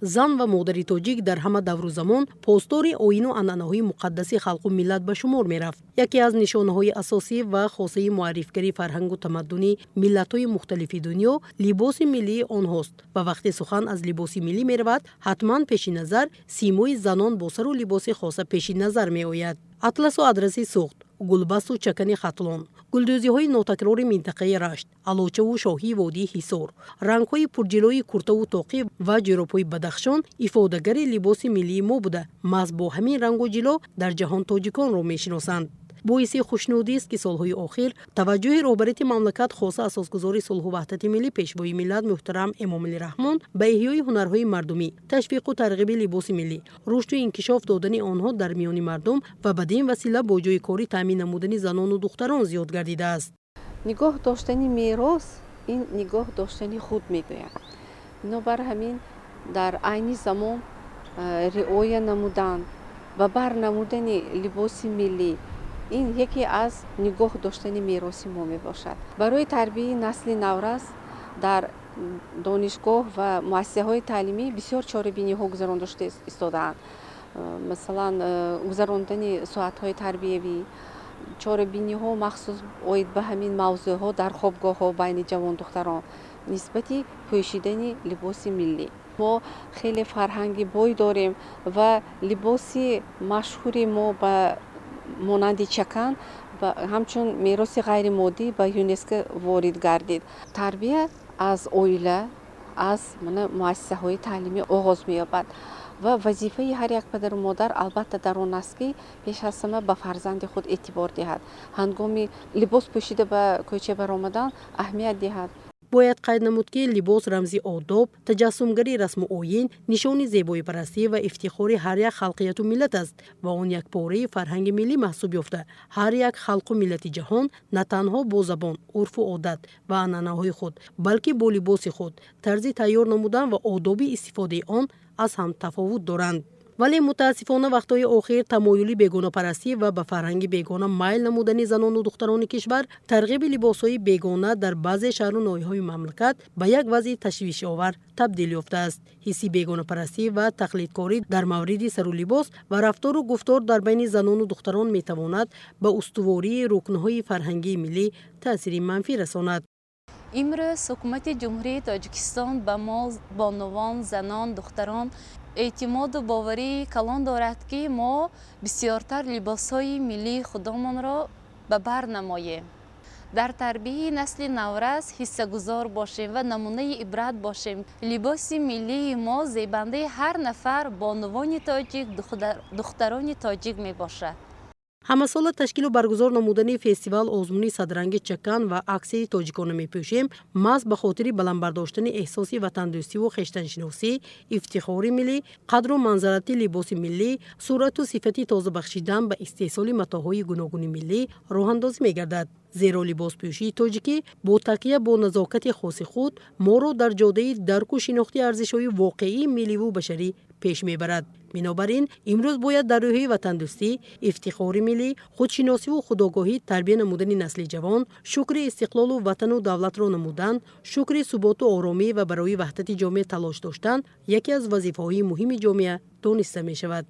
Зан ва модари тоҷик дар ҳама давру замон посдори оину анъанаҳои муқаддаси халқу миллат ба шумор мерафт. Яке аз нишонаҳои асосӣ ва хосаи муаррифгари фарҳангу тамаддуни миллатҳои мухталифи дунё либоси миллии онҳост ва вақте сухан аз либоси миллӣ меравад, ҳатман пеши назар симои занон бо сару либоси хоса пеши назар меояд. Атласу адраси Суғд, гулбасту чакани Хатлон, гулдӯзиҳои нотакрори минтақаи Рашт, алочаву шоҳии водии Ҳисор, рангҳои пурҷилои куртаву тоқӣ ва ҷӯробҳои Бадахшон ифодагари либоси миллии мо буда, маҳз бо ҳамин рангу ҷило дар ҷаҳон тоҷиконро мешиносанд. Боиси хушнудист, ки солҳои охир таваҷҷӯҳи роҳбарияти мамлакат, хоса асосгузори сулҳу ваҳдати миллӣ, Пешвои миллат муҳтарам Эмомалӣ Раҳмон, ба эҳёи ҳунарҳои мардумӣ, ташвиқу тарғиби либоси миллӣ, рушду инкишоф додани онҳо дар миёни мардум ва бадин васила бо ҷойи корӣ таъмин намудани занону духтарон зиёд гардидааст. Нигоҳ доштани мерос — ин нигоҳ доштани худ мегӯяд. Бинобар ҳамин, дар айни замон риоя намудан ва бар намудани либоси миллӣ — ин яке аз нигоҳ доштани мероси мо мебошад. Барои тарбияи насли наврас дар донишгоҳ ва муассисаҳои таълимӣ бисёр чорабиниҳо гузаронда шуда истодаанд. Масалан, гузарондани соатҳои тарбиявӣ, чорабиниҳо махсус оид ба ҳамин мавзӯъҳо дар хобгоҳҳо байни ҷавондухтарон нисбати пӯшидани либоси миллӣ. Мо хеле фарҳанги бой дорем ва либоси машҳури мо ба монанди чакан ҳамчун мероси ғайримоддӣ ба ЮНЕСКО ворид гардид. Тарбия аз оила, аз муассисаҳои таълимӣ оғоз меёбад ва вазифаи ҳар як падару модар, албатта, дар он аст, ки пеш аз ҳама ба фарзанди худ эътибор диҳад, ҳангоми либос пӯшида ба кӯча баромадан аҳамият диҳад. Бояд қайд намуд, ки либос рамзи одоб, таҷассумгари расму оин, нишони зебоипарастӣ ва ифтихори ҳар як халқияту миллат аст ва он як пораи фарҳанги миллӣ маҳсуб ёфта, ҳар як халқу миллати ҷаҳон на танҳо бо забон, урфу одат ва анъанаҳои худ, балки бо либоси худ, тарзи тайёр намудан ва одоби истифодаи он аз ҳам тафовут доранд. Вале мутаассифона, вақтҳои охир тамоюли бегонапарастӣ ва ба фарҳанги бегона майл намудани занону духтарони кишвар, тарғиби либосҳои бегона дар баъзе шаҳру ноҳияҳои мамлакат ба як вазъи ташвишовар табдил ёфтааст. Ҳисси бегонапарастӣ ва тақлидкорӣ дар мавриди сару либос ва рафтору гуфтор дар байни занону духтарон метавонад ба устувории рукнҳои фарҳангии миллӣ таъсири манфӣ расонад. Имрӯз Ҳукумати Ҷумҳурии Тоҷикистон ба мо, бонувон, занон, духтарон, эътимоду боварии калон дорад, ки мо бисёртар либосҳои миллии худомонро ба бар намоем, дар тарбияи насли наврас ҳиссагузор бошем ва намунаи ибрат бошем. Либоси миллии мо зебандаи ҳар нафар бонувони тоҷик, духтарони тоҷик мебошад. Ҳамасола ташкилу баргузор намудани фестивал озмуни садранги чакан ва аксияи «Тоҷикона мепӯшем» маҳз ба хотири баланд бардоштани эҳсоси ватандӯстиву хештаншиносӣ, ифтихори миллӣ, қадру манзалати либоси миллӣ, сурату сифати тоза бахшидан ба истеҳсоли матоъҳои гуногуни миллӣ роҳандозӣ мегардад. Зеро либоспӯшии тоҷикӣ бо такя бо назокати хоси худ моро дар ҷодаи дарку шинохти арзишҳои воқеии милливу башарӣ пеш мебарад. Бинобар ин, имрӯз бояд дар рӯҳи ватандӯстӣ, ифтихори миллӣ, худшиносиву худогоҳӣ тарбия намудани насли ҷавон, шукри истиқлолу ватану давлатро намудан, шукри суботу оромӣ ва барои ваҳдати ҷомеа талош доштан яке аз вазифаҳои муҳими ҷомеа дониста мешавад.